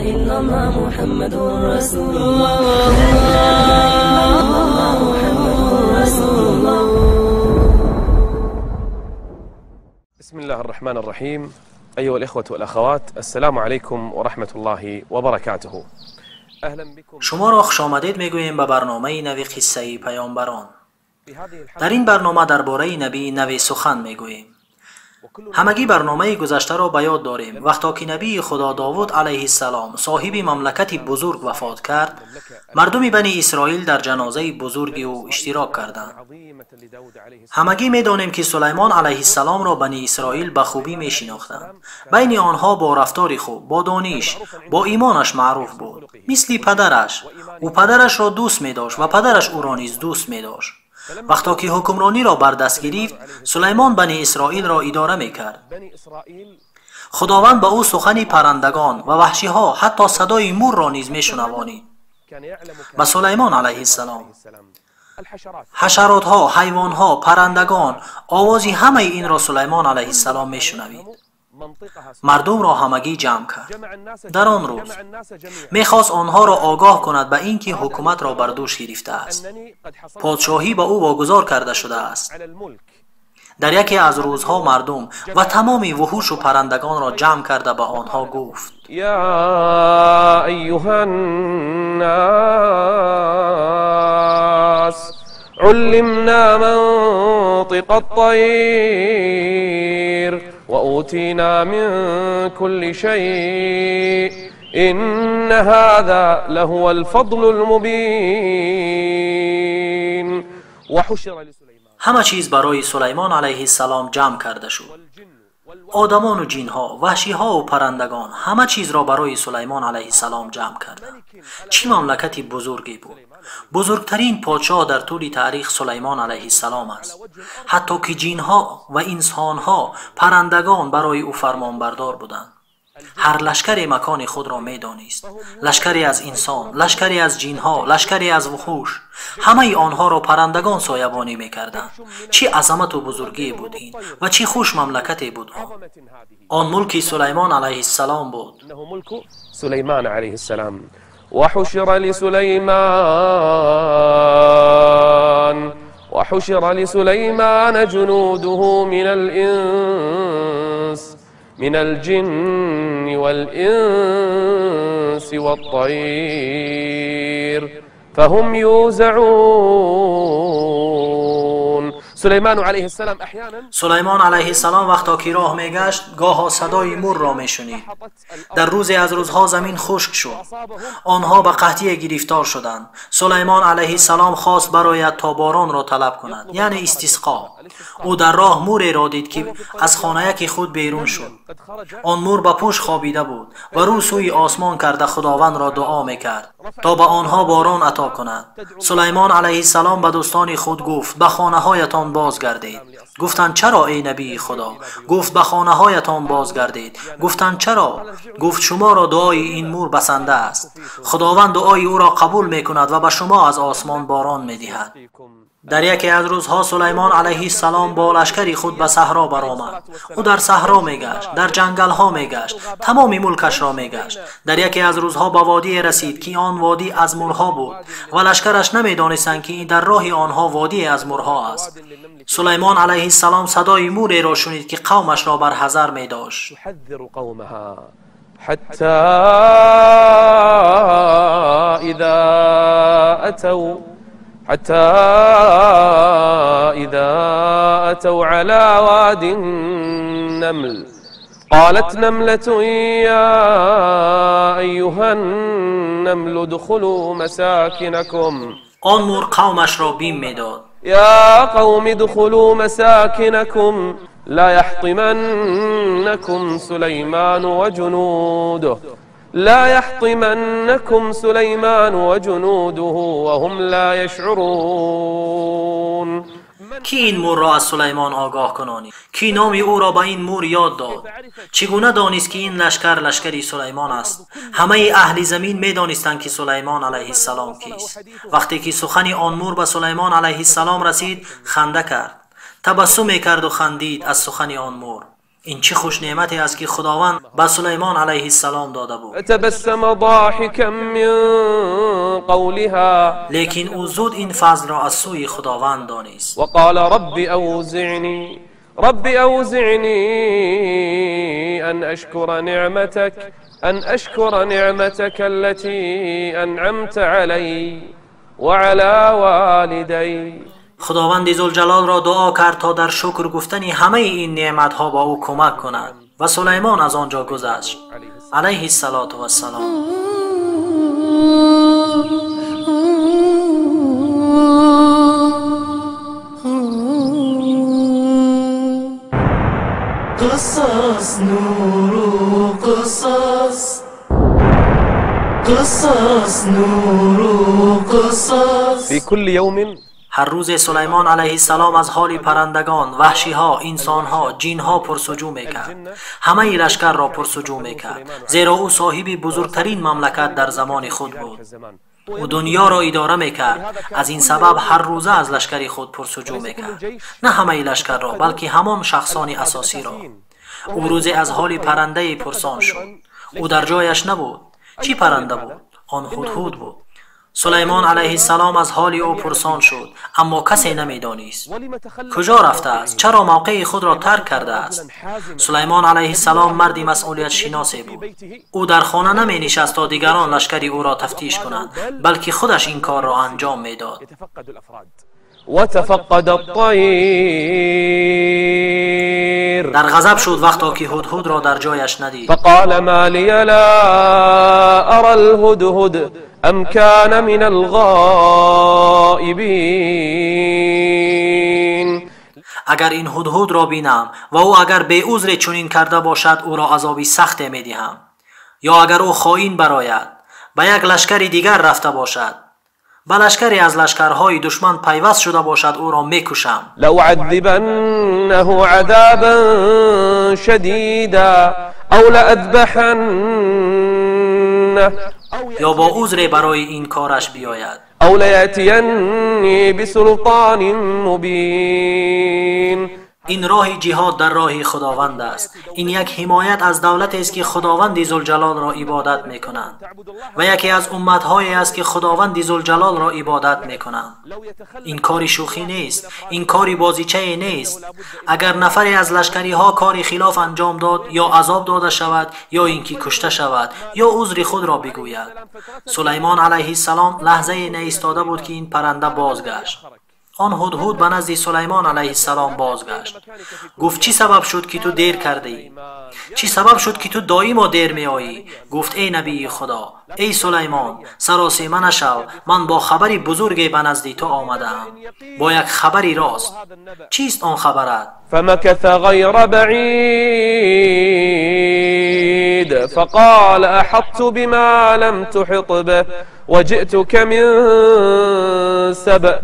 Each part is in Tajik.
إلا الله محمد رسول الله، لا إله إلا الله محمد رسول الله. بسم الله الرحمن الرحيم. أيها الإخوة والأخوات، السلام عليكم ورحمة الله وبركاته. أهلا بكم. Шуморо хушомадед мегӯем ба барномаи нави қиссаи паёмбарон. Дар ин барнома дар бораи набии наве сухан мегӯем. Ҳамагӣ барномаи гузаштаро ба ёд дорем. Вақто ки набии Худо Довуд алайҳиссалом, соҳиби мамлакати бузург, вафот кард, мардуми Бани Исроил дар ҷанозаи бузурги ӯ иштирок карданд. Ҳамагӣ медонем, ки Сулаймон алайҳиссаломро Бани Исроил ба хубӣ мешинохтанд. Байни онҳо бо рафтори хуб, бо дониш, бо имонаш маъруф буд, мисли падараш. Ӯ падарашро дӯст медошт ва падараш ӯро низ дӯст медошт. Вақто ки ҳукмрониро бар даст гирифт, Сулаймон Бани Исроилро идора мекард. Худованд ба ӯ сухани паррандагон ва ваҳшиҳо, ҳатто садои мурро низ мешунавонид. Ба Сулаймон алайҳиссалом ҳашаротҳо, ҳайвонҳо, паррандагон, овози ҳамаи инро Сулаймон алайҳиссалом мешунавид. Мардумро ҳамагӣ ҷамъ кард. Дар он рӯз мехост онҳоро огоҳ кунад ба ин ки ҳукуматро бар дӯш гирифтааст, подшоҳӣ ба ӯ вогузор карда шудааст. Дар яке аз рӯзҳо мардум ва тамоми вуҳушу паррандагонро ҷамъ карда, ба онҳо гуфт: يا أيها الناس، علمنا منطق الطير وأوتينا من كل شيء، إن هذا لهو الفضل المبين. وحشر لسليمان Ҳама чиз барои Сулаймон алайҳиссалом ҷамъ карда шуд: одамону ҷинҳо, ваҳшиҳову паррандагон. Ҳама чизро барои Сулаймон алайҳиссалом ҷамъ карданд. Чӣ мамлакати бузурге буд! Бузургтарин подшоҳ дар тӯли таърих Сулаймон алайҳиссалом аст. Ҳатто ки ҷинҳо ва инсонҳо, паррандагон барои ӯ фармонбардор буданд. Ҳар лашкаре макони худро медонист: лашкаре аз инсон, лашкаре аз ҷинҳо, лашкаре аз вуҳуш. Ҳамаи онҳоро паррандагон соябонӣ мекарданд. Чӣ азамату бузургие буд ин ва чӣ хуш мамлакате буд он! Он мулки Сулаймон алайҳиссалом буд. إنه ملك سليمان عليه السلام. وحشر لسليمان جنوده من الإنس، من الجن والإنس والطير فهم يوزعون. سليمان عليه السلام أحيانا Сулаймон алайҳиссалом вақто ки роҳ мегашт, гоҳо садои мурро мешунид. Дар рӯзе аз рӯзҳо замин хушк шуд, онҳо ба қаҳтие гирифтор шуданд. Сулаймон алайҳиссалом хост барояд то боронро талаб кунад, яъне истисқо. Ӯ дар роҳ муреро дид, ки аз хонаяки худ берун шуд. Он мур ба пушт хобида буд ва рӯ сӯи осмон карда, Худовандро дуо мекард, то ба онҳо борон ато кунад. Сулаймон алайҳиссалом ба дӯстони худ гуфт: «Ба хонаҳоятон бозгардед». Гуфтанд: «Чаро, эй набии Худо?» Гуфт: «Ба хонаҳоятон бозгардед». Гуфтанд: «Чаро?» Гуфт: «Шуморо дуои ин мур басанда аст. Худованд дуои ӯро қабул мекунад ва ба шумо аз осмон борон медиҳад». Дар яке аз рӯзҳо Сулаймон алайҳиссалом бо лашкари худ ба саҳро баромад. Ӯ дар саҳро мегашт, дар ҷангалҳо мегашт, тамоми мулкашро мегашт. Дар яке аз рӯзҳо ба водие расид, ки он водӣ аз мурҳо буд ва лашкараш намедонистанд, ки дар роҳи онҳо водие аз мурҳо аст. Сулаймон алайҳиссалом садои муреро шунид, ки қавмашро барҳазар медошт. تحذر قومها حتى إذا أتوا حتى إذا أتوا على واد النمل، قالت نملة: يا أيها النمل، ادخلوا مساكنكم. Он мур қавмашро бим медод. يا قوم، ادخلوا مساكنكم، لا يحطمنكم سليمان وجنوده، لا يحطمنكم سليمان وجنوده وهم لا يشعرون. Кӣ ин мурро аз Сулаймон огоҳ кунонид? Кӣ номи ӯро ба ин мур ёд дод? Чӣ гуна донист, ки ин лашкар лашкари Сулаймон аст? Ҳамаи аҳли замин медонистанд, ки Сулаймон алайҳиссалом кист. Вақте ки сухани он мур ба Сулаймон алайҳиссалом расид, ханда кард, табассум мекарду хандид аз сухани он мур. Ин чӣ хушнеъмате аст, ки Худованд ба Сулаймон алайҳиссалом дода буд. فتبسم ضاحكا من قولها. Лекин ӯ зуд ин фазлро аз сӯи Худованд донист. وقال رب أوزعني أن أشكر نعمتك التي أنعمت علي وعلى والدي. Худованди Зулҷалолро дуо кард, то дар шукр гуфтани ҳамаи ин неъматҳо ба ӯ кӯмак кунад. Ва Сулаймон аз он ҷо гузашт алайҳиссалоту вассалом. قصص نور قصص، قصص نور قصص. في كل يوم Ҳар рӯзе Сулаймон алайҳиссалом аз ҳоли паррандагон, ваҳшиҳо, инсонҳо, ҷинҳо пурсуҷӯ мекард. Ҳамаи лашкарро пурсуҷӯ мекард, зеро ӯ соҳиби бузургтарин мамлакат дар замони худ буд. Ӯ дунёро идора мекард. Аз ин сабаб ҳар рӯза аз лашкари худ пурсуҷӯ мекард. На ҳамаи лашкарро, балки ҳамон шахсони асосиро. Ӯ рӯзе аз ҳоли паррандае пурсон шуд. Ӯ дар ҷояш набуд. Чӣ парранда буд? Он ҳудҳуд буд. Сулаймон алайҳиссалом аз ҳоли ӯ пурсон шуд, аммо касе намедонист. Куҷо рафтааст? Чаро мавқеи худро тарк кардааст? Сулаймон алайҳиссалом марди масъулиятшиносе буд. Ӯ дар хона наменишаст, то дигарон лашкари ӯро тафтиш кунанд, балки худаш ин корро анҷом медод. وتفقد الطير. Дар ғазаб шуд вақто ки ҳудҳудро дар ҷояш надид. فقال ما لي لا أرى الهدهد أم كان من الغائبين. Агар ин ҳудҳудро бинам ва ӯ агар беузре чунин карда бошад, ӯро азоби сахте медиҳам. Ё агар ӯ хоин барояд, ба як лашкари дигар рафта бошад, ба лашкаре аз лашкарҳои душман пайваст шуда бошад, ӯро мекушам. لأعذبنه عذابا شديدا أو لأذبحنه ё бо узре барои ин кораш биёяд. أو ليأتيني بسلطان مبين. Ин роҳи ҷиҳод дар роҳи Худованд аст. Ин як ҳимоят аз давлатест, ки Худованди Зулҷалолро ибодат мекунанд, ва яке аз умматҳое аст, ки Худованди Зулҷалолро ибодат мекунанд. Ин кори шӯхӣ нест, ин кори бозичае нест. Агар нафаре аз лашкариҳо кори хилоф анҷом дод, ё азоб дода шавад, ё ин ки кушта шавад, ё узри худро бигӯяд. Сулаймон алайҳиссалом лаҳзае наистода буд, ки ин парранда бозгашт. Он ҳудҳуд ба назди Сулаймон алайҳиссалом бозгашт. Гуфт: чӣ сабаб шуд, ки ту дер кардӣ? Чӣ сабаб шуд, ки ту доимо дер меоӣ? Гуфт: эй набии Худо, эй Сулаймон, саросема нашав, ман бо хабари бузурге ба назди ту омадаам, бо як хабари рост. Чист он хабарат? فمكث غير بعيد فقال أحطت بما لم تحط به وجئتك من سبأ.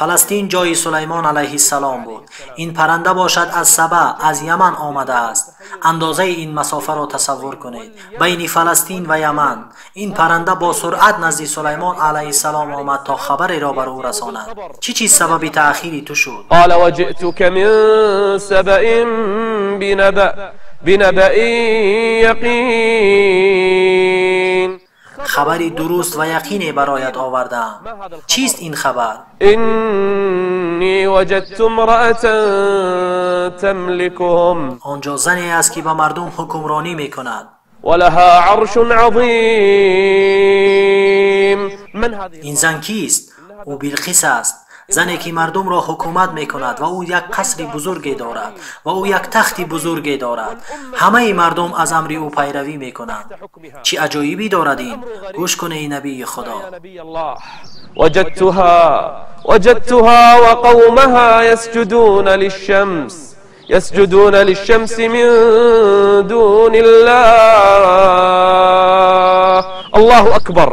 Фаластин ҷои Сулаймон алайҳиссалом буд. Ин парранда бошад аз Саба, аз Яман омадааст. Андозаи ин масофаро тасаввур кунед байни Фаластин ва Яман. Ин парранда бо суръат назди Сулаймон алайҳиссалом омад, то хабареро бар ӯ расонад. Чӣ чиз сабаби таъхири ту шуд? قال وجئتك من سبأ بنبأ يقين. Хабари дуруст ва яқине бароят овардаам. Чист ин хабар? إني وجدت امرأة تملكهم. Он ҷо зане аст, ки ба мардум ҳукмронӣ мекунад. ولها عرش عظيم. من هذه؟ Ин зан кист? Ӯ Билқис аст, зане ки мардумро ҳукумат мекунад, ва ӯ як қасри бузурге дорад, ва ӯ як тахти бузурге дорад. Ҳамаи мардум аз амри ӯ пайравӣ мекунанд. Чӣ аҷоибӣ дорад ин? Гӯш кун, эй набии Худо. يا نبي الله، وجدتها وقومها يسجدون للشمس من دون الله. الله أكبر.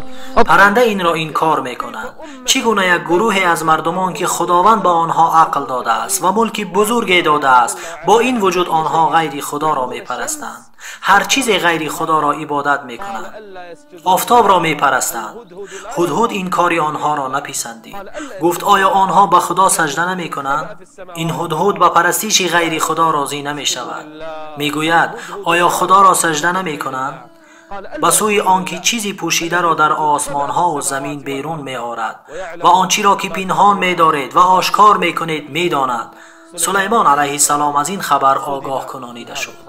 Парранда инро инкор мекунад. Чӣ гуна як гурӯҳе аз мардумон, ки Худованд ба онҳо ақл додааст ва мулки бузурге додааст, бо ин вуҷуд онҳо ғайри Худоро мепарастанд? ҳар чизе ғайри худоро ибодат мекунанд, офтобро мепарастанд. Ҳудҳуд ин кори онҳоро написандид. Гуфт: оё онҳо ба худо сажда намекунанд? Ин ҳудҳуд ба парастиши ғайри худо розӣ намешавад. Мегӯяд: оё худоро сажда намекунанд? Ба сӯи он ки чизи пӯшидаро дар осмонҳову замин берун меорад ва он чиро ки пинҳон медоред ва ошкор мекунед медонад. Сулаймон алайҳиссалом аз ин хабар огоҳ кунонида шуд.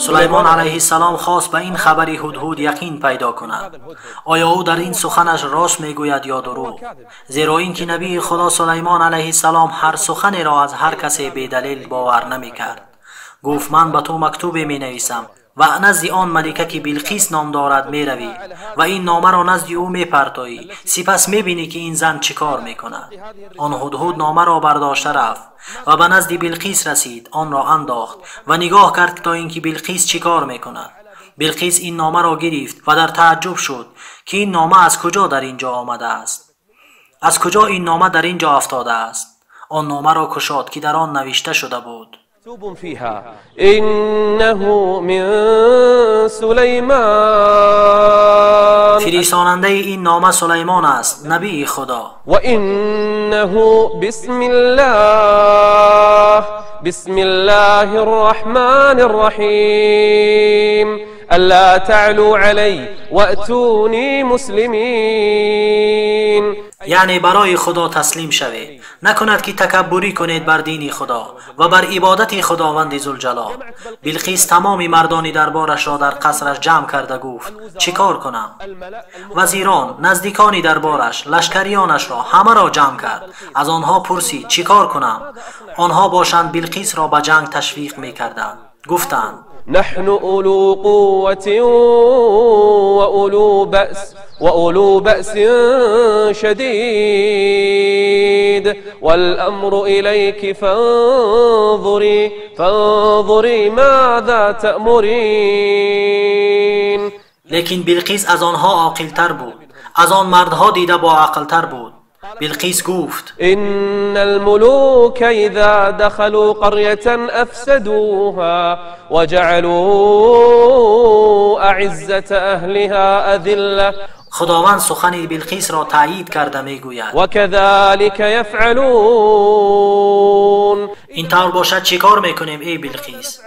Сулаймон алайҳиссалом хост ба ин хабари ҳудҳуд яқин пайдо кунад. Оё ӯ дар ин суханаш рост мегӯяд ё дурӯғ? Зеро ин ки набии худо Сулаймон алайҳиссалом ҳар суханеро аз ҳар касе бедалил бовар намекард. Гуфт: ман ба ту мактубе менависам ва назди он малика ки Билқис ном дорад меравӣ ва ин номаро назди ӯ мепартоӣ. Сипас мебинӣ ки ин зан чӣ кор мекунад. Он ҳудҳуд номаро бардошта рафт ва ба назди Билқис расид, онро андохт ва нигоҳ кард то ин ки Билқис чӣ кор мекунад. Билқис ин номаро гирифт ва дар тааҷҷуб шуд ки ин нома аз куҷо дар ин ҷо омадааст, аз куҷо ин нома дар ин ҷо афтодааст. Он номаро кушод ки дар он навишта шуда буд: مكتوب فيها إنه من سليمان. فرستاننده این نامه سلیمان است، نبی خدا. وإنه بسم الله بسم الله الرحمن الرحيم ألا تعلوا علي وأتوني مسلمين. یعنی برای خدا تسلیم شوید، نکند که تکبری کنید بر دین خدا و بر عبادت خداوند ذوالجلال. بلقیس تمام مردان دربارش را در قصرش جمع کرده گفت: چیکار کنم؟ وزیران، نزدیکان دربارش، لشکریانش را همه را جمع کرد. از آنها پرسید: چیکار کنم؟ آنها باشند بلقیس را به جنگ تشویق میکردند. گفتند: نحن أولو قوة وأولو بأس شديد والأمر إليك فانظري ماذا تأمرين. لیکن بلقیس از آنها عاقل‌تر بود، از آن مردها دیده با عقل‌تر بود. بلقیس گفت: إن الملوك إذا دخلوا قرية أفسدوها وجعلوا أعزة أهلها أذلة. خداوند سخن بلقیس را تایید کرده میگوید: وكذلك يفعلون. این طور باشد چیکار میکنیم ای بلقیس؟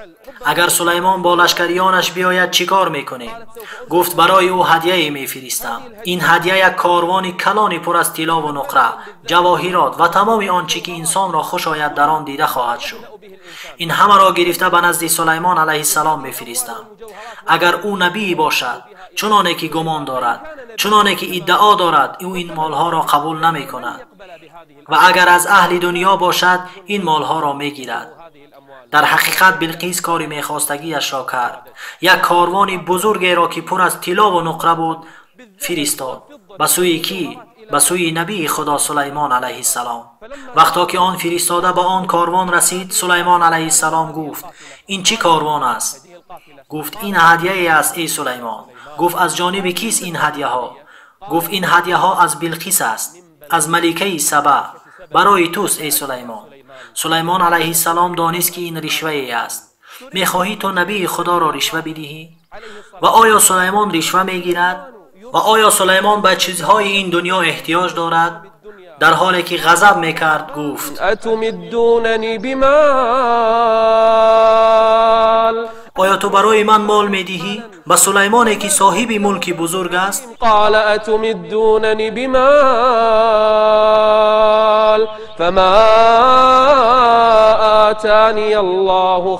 اگر سلیمان با لشکریانش بیاید چیکار میکنیم؟ گفت: برای او هدیه میفرستم. این هدیه یک کاروان کلانی پر از طلا و نقره، جواهرات و تمام آنچه که انسان را خوش آید در آن دیده خواهد شد. این همه را گرفته به نزد سلیمان علیه السلام میفرستم. اگر او نبی باشد، چنانه که گمان دارد، چنانه که ادعا دارد، او این مالها را قبول نمی کند و اگر از اهل دنیا باشد این مالها را میگیرد. در حقیقت بلقیس کاری میخواستگیش را کرد. یک کاروان بزرگی را که پر از طلا و نقره بود فرستاد. به سوی کی؟ به سوی نبی خدا سلیمان علیه السلام. وقتا که آن فرستاده به آن کاروان رسید، سلیمان علیه السلام گفت: این چی کاروان است؟ گفت: این هدیه است ای سلیمان. گفت: از جانب کیست این هدیه ها؟ گفت: این هدیه ها از بلقیس است، از ملکه سبا، برای توست ای سلیمان. سلیمان علیه السلام دانست که این رشوه است. میخواهی تو نبی خدا را رشوه بدهی؟ و آیا سلیمان رشوه میگیرد؟ و آیا سلیمان به چیزهای این دنیا احتیاج دارد؟ در حالی که غضب میکرد گفت: اتمدوننی بمال. آیا تو برای من مال میدهی؟ به سلیمانی که صاحب ملک بزرگ است. قال اتمدوننی بمال فما آتانی الله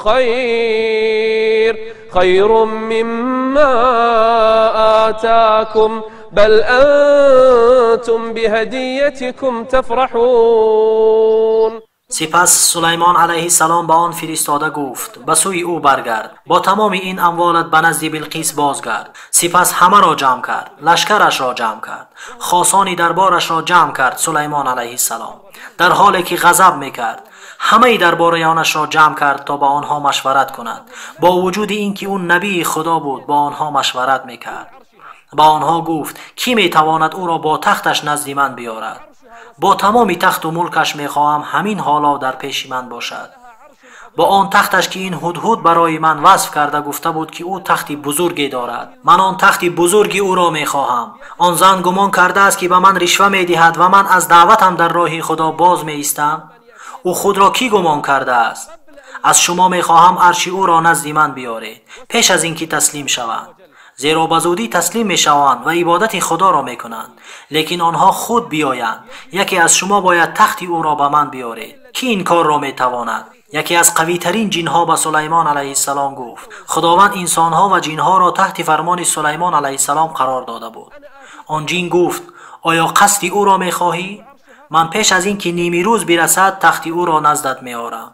خیر مما آتاکم بل انتم بهدیتکم تفرحون. سپس سلیمان علیه السلام به آن فرستاده گفت: به سوی او برگرد، با تمام این اموالت به نزد بلقیس بازگرد. سپس همه را جمع کرد، لشکرش را جمع کرد، خاصان دربارش را جمع کرد. سلیمان علیه السلام در حالی که غضب میکرد همه درباریانش را جمع کرد تا با آنها مشورت کند. با وجود اینکه او نبی خدا بود با آنها مشورت میکرد. Ба онҳо гуфт: кӣ метавонад ӯро бо тахташ назди ман биёрад? Бо тамоми тахту мулкаш мехоҳам ҳамин ҳоло дар пеши ман бошад. Бо он тахташ ки ин ҳудҳуд барои ман васф карда гуфта буд ки ӯ тахти бузурге дорад. Ман он тахти бузурги ӯро мехоҳам. Он зан гумон кардааст ки ба ман ришва медиҳад ва ман аз даъватам дар роҳи Худо боз меистам. Ӯ худро кӣ гумон кардааст? Аз шумо мехоҳам арши ӯро назди ман биёред пеш аз ин ки таслим шаванд, зеро ба зудӣ таслим мешаванд ва ибодати Худоро мекунанд. Лекин онҳо худ биёянд. Яке аз шумо бояд тахти ӯро ба ман биёред. Кӣ ин корро метавонад? Яке аз қавитарин ҷинҳо ба Сулаймон алайҳиссалом гуфт: Худованд инсонҳо ва ҷинҳоро таҳти фармони Сулаймон алайҳиссалом қарор дода буд. Он ҷин гуфт: оё қасди ӯро мехоҳӣ? Ман пеш аз ин ки ними рӯз бирасад тахти ӯро наздат меорам.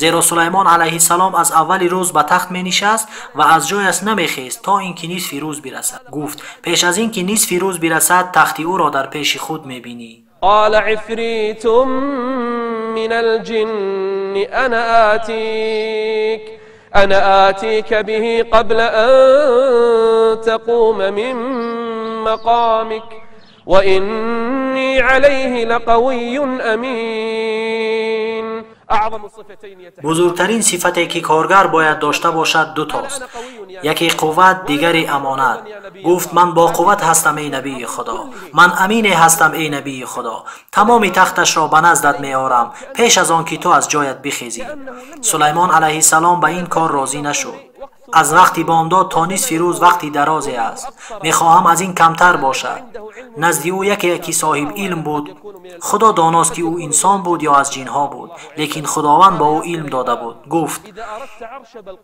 Зеро Сулаймон алайҳиссалом аз аввали рӯз ба тахт менишаст ва аз ҷояш намехест то ин ки нисфи рӯз бирасад. Гуфт: пеш аз ин ки нисфи рӯз бирасад тахти ӯро дар пеши худ мебинӣ. قال عفريت من الجن أنا آتيك به قبل أن تقوم من مقامك وإني عليه لقوي أمين. بزرگترین صفتی که کارگر باید داشته باشد دو تاست، یکی قوت، دیگری امانت. گفت: من با قوت هستم ای نبی خدا، من امین هستم ای نبی خدا. تمام تختش را به نزدت میآورم پیش از آن که تو از جایت بخیزی. سلیمان علیه السلام به این کار راضی نشد. از وقتی بامداد تا نصف روز وقتی درازی است، میخواهم از این کمتر باشد. نزد او یکی که صاحب علم بود. خدا داناست که او انسان بود یا از جنها بود، لیکن خداوند با او علم داده بود. گفت: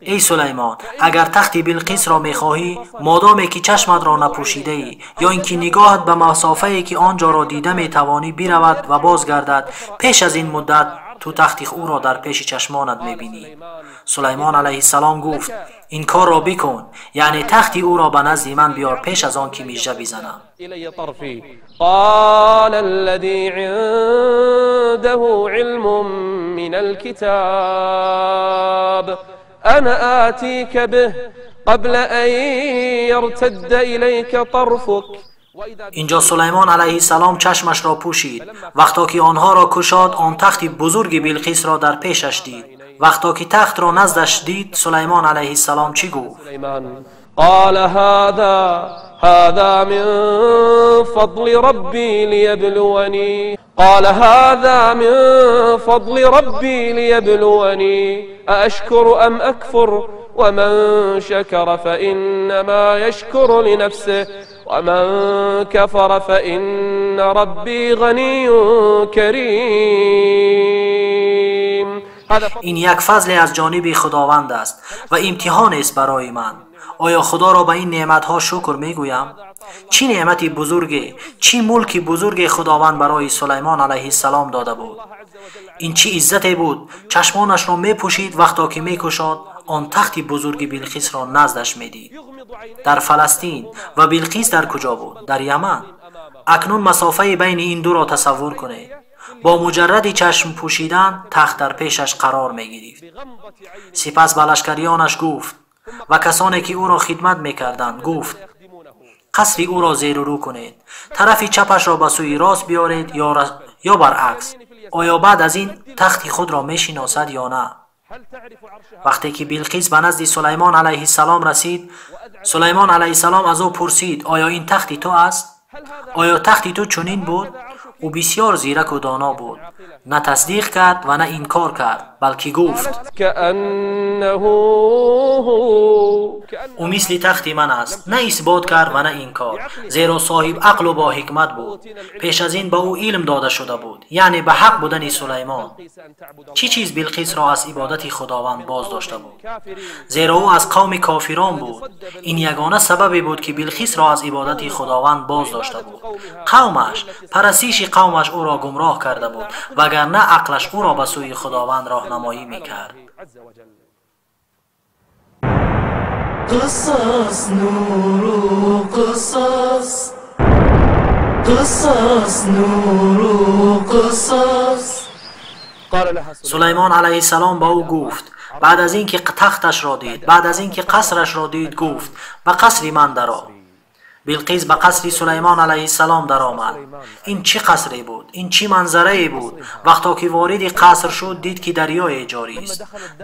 ای سلیمان، اگر تخت بلقیس را میخواهی، مادامی که چشمت را نپوشیده ای یا اینکه نگاهت به مسافه که آنجا را دیده میتوانی برود و بازگردد، پیش از این مدت تو تخت او را در پیش چشمانت میبینی. سلیمان علیه السلام گفت: این کار را بکن، یعنی تخت او را به نزد من بیار پیش از آن که میژه بزنم. قال الذي عنده علم من الكتاب أنا آتيك به قبل أن يرتد إليك طرفك. اینجا سلیمان علیه السلام چشمش را پوشید. وقتا که آنها را کشاد، آن تخت بزرگ بلقیس را در پیشش دید. وقتا که تخت را نزدش دید، سلیمان علیه السلام چی گفت؟ قال هذا من فضل ربي ليبلوني قال هذا من فضل ربي ليبلوني أأشكر أم أكفر ومن شكر فإنما يشكر لنفسه ومن كفر فإن ربي غني كريم. این یک فضل از جانب خداوند است و امتحان است برای من. آیا خدا را به این نعمتها شکر میگویم؟ چی نعمتی بزرگی، چی ملکی بزرگ خداوند برای سلیمان علیه السلام داده بود. این چی عزتی بود. چشمانش را میپوشید، وقتا که میکشاد آن تخت بزرگ بلقیس را نزدش میدید. در فلسطین. و بلقیس در کجا بود؟ در یمن. اکنون مسافه بین این دو را تصور کنید. با مجرد چشم پوشیدن تخت در پیشش قرار میگرفت. سپس به لشکریانش گفت و کسانی که او را خدمت میکردند گفت: قصر او را زیر و رو کنید، طرف چپش را به سوی راست بیارید یا برعکس. آیا بعد از این تخت خود را میشناسد یا نه؟ وقتی که بلقیس به نزد سلیمان علیه السلام رسید، سلیمان علیه السلام از او پرسید: آیا این تخت تو است؟ آیا تخت تو چنین بود؟ او بسیار زیرک و دانا بود، نه تصدیق کرد و نه انکار کرد، بلکه گفت: او مثل تخت من است. نه اثبات کرد و نه انکار، زیرا صاحب عقل و با حکمت بود. پیش از این به او علم داده شده بود، یعنی به حق بودن سلیمان. چی چیز بلقیس را از عبادت خداوند باز داشته بود؟ زیرا او از قوم کافران بود. این یگانه سببی بود که بلقیس را از عبادت خداوند باز داشته بود. قومش، پرستش قومش او را گمراه کرده بود، وگرنه عقلش او را به سوی خداوند راهنمایی میکرد. قصص نور قصص، قصص نور قصص. سلیمان علیه السلام به او گفت، بعد از اینکه تختش را دید، بعد از اینکه قصرش را دید، گفت: به قصر من درآ. Билқис ба қасри Сулаймон алайҳиссалом даромад. Ин чӣ қасре буд? Ин чӣ манзарае буд? Вақто ки вориди қаср шуд, дид ки дарёе ҷорист.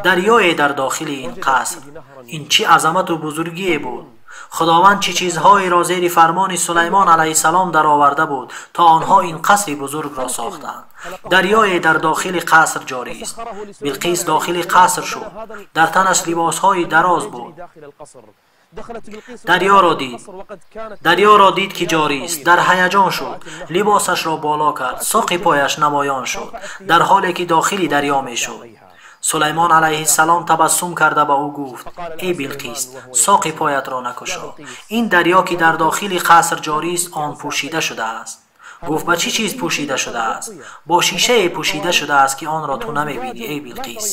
Дарёе дар дохили ин қаср. Ин чӣ азамату бузургие буд? Худованд чӣ чизҳоеро зери фармони Сулаймон алайҳиссалом дароварда буд, то онҳо ин қасри бузургро сохтанд. Дарёе дар дохили қаср ҷорист. Билқис дохили қаср шуд. Дар танаш либосҳои дароз буд. Дарёро дид. Дарёро дид ки ҷорист. Дар ҳаяҷон шуд. Либосашро боло кард. Соқи пояш намоён шуд, дар ҳоле ки дохили дарё мешуд. Сулаймон алайҳиссалом табассум карда ба ӯ гуфт: эй Билқис, соқи поятро накушо. Ин дарё ки дар дохили қаср ҷорист, он пӯшида шудааст. Гуфт: ба чӣ чиз пӯшида шудааст? Бо шишае пӯшида шудааст, ки онро ту намебинӣ, эй Билқис.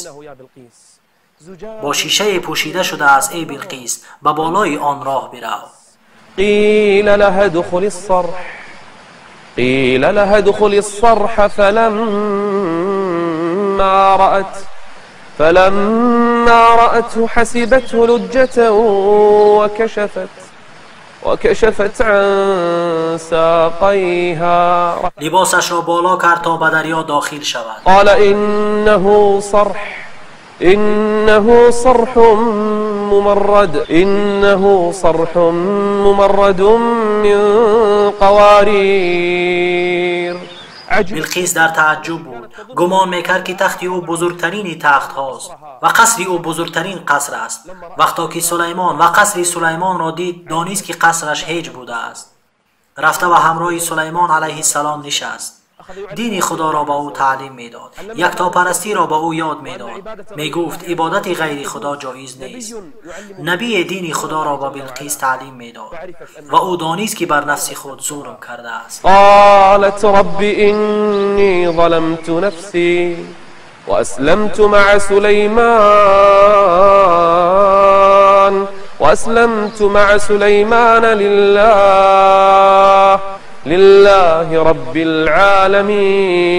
Бо шишае пӯшида шудааст, эй Билқис, ба болои он роҳ бирав. قيل لها ادخل الصرح قيل لها ادخل الصرح فلما رأته حسبته لجة وكشفت عن ساقيها. لباسش را بالا کرد تا به دریا داخل شود. قال إنه صرح ممرد إنه صرح ممرد من قوارير. بیلقیس در تعجب بود. گمان میکرد که تخت او بزرگترین تخت هاست و قصر او بزرگترین قصر است. وقتا که سلیمان و قصر سلیمان را دید، دانست که قصرش هیچ بوده است. رفته و همراه سلیمان علیه السلام نشست. دین خدا را به او تعلیم میداد، یکتاپرستی را به او یاد میداد. میگفت عبادت غیر خدا جایز نیست. نبی دین خدا را به بلقیس تعلیم میداد و او دانست که بر نفس خود ظلم کرده است. قالت رب إني ظلمت نفسي وأسلمت مع سليمان لله رب العالمین.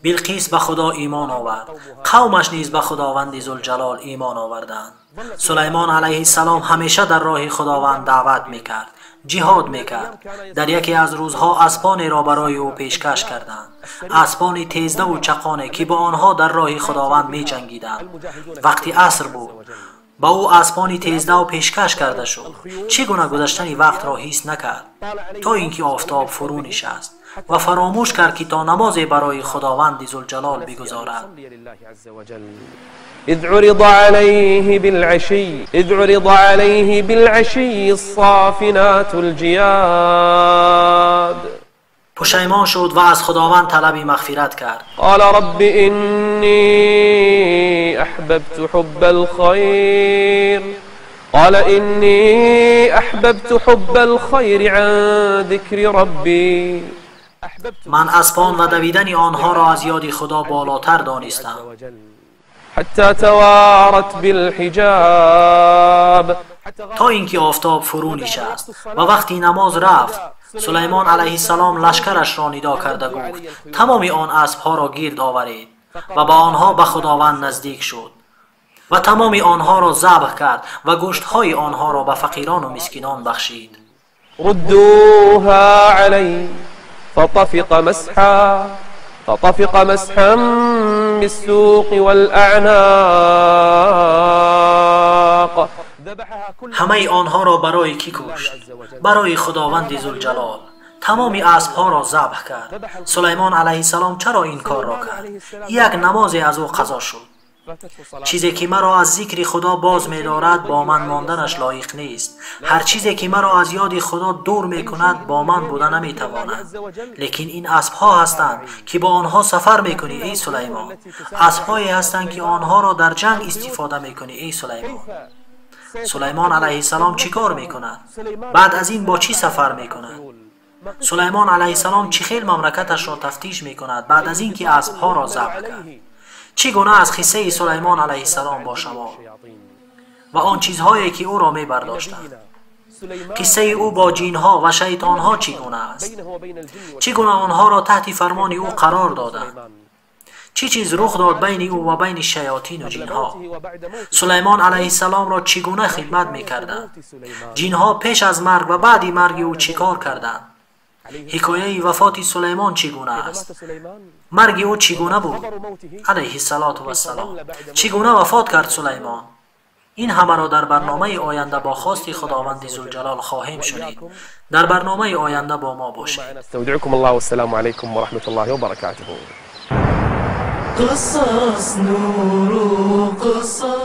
بلقیس به خدا ایمان آورد. قومش نیز به خداوند ذوالجلال ایمان آوردند. سلیمان علیه السلام همیشه در راه خداوند دعوت میکرد، جهاد میکرد. در یکی از روزها اسپانی را برای او پیشکش کردند، اسپانی تیزده و چقانه که با آنها در راه خداوند میجنگیدند. وقتی عصر بود، با او اسپانی تیزده و پیشکش کرده شد. چگونه گذشتن وقت را حس نکرد تا اینکه آفتاب فرو نشست و فراموش کرد که تا نماز برای خداوند ذوالجلال بگذارد. اذ عرض عليه بالعشي الصافنات الجياد. پشیمان شد و از خداوند طلب مغفرت کرد. قال رب إني أحببت حب الخير قال إني أحببت حب الخير عن ذكر ربي. من اسپان و دویدن آنها را از یاد خدا بالاتر دانستم. حتى توارت بالحجاب. تا اینکه آفتاب فرو نشست و وقتی نماز رفت، سلیمان علیه السلام لشکرش را ندا کرده گفت: تمام آن اسبها را گرد آورید و با آنها به خداوند نزدیک شد و تمام آنها را ذبح کرد و گوشتهای آنها را به فقیران و مسکینان بخشید. ردوها علی فطفق مسحا بالسوق والأعناق. همه آنها را برای کی کشت؟ برای خداوند ذوالجلال. تمام اسبها را ذبح کرد. سلیمان علیه السلام چرا این کار را کرد؟ یک نماز از او قضا شد. چیزی که مرا از ذکر خدا باز می‌دارد با من ماندنش لایق نیست. هر چیزی که مرا از یاد خدا دور می‌کند با من بوده نمی‌تواند. لیکن این اسبها هستند که با آنها سفر می‌کنی ای سلیمان. اسبهایی هستند که آنها را در جنگ استفاده می‌کنی ای سلیمان. سلیمان علیه السلام چیکار میکند؟ بعد از این با چی سفر میکند؟ سلیمان علیه السلام چی خیل مملکتش را تفتیش میکند بعد از اینکه اسبها را ذبح کرد؟ چگونه از قصه سلیمان علیه السلام با شما و آن چیزهایی که او را میبرداشتند؟ قصه او با جینها و شیطانها چگونه است؟ چگونه آنها را تحت فرمان او قرار دادند؟ Чӣ чиз рух дод байни ӯ ва байни шаётину ҷинҳо? Сулаймон алайҳиссаломро чӣ гуна хидмат мекарданд? Ҷинҳо пеш аз марг ва баъди марги ӯ чӣ кор карданд? Ҳикояи вафоти Сулаймон чӣ гуна аст? Марги ӯ чӣ гуна буд? Алайҳиссалоту вассалом. Чӣ гуна вафот кард Сулаймон? Ин ҳамаро дар барномаи оянда бо хости Худованди Зулҷалол хоҳем шунид. Дар барномаи оянда бо мо бошед. نستودعكم الله والسلام عليكم ورحمة الله وبركاته. قصص نور قصص.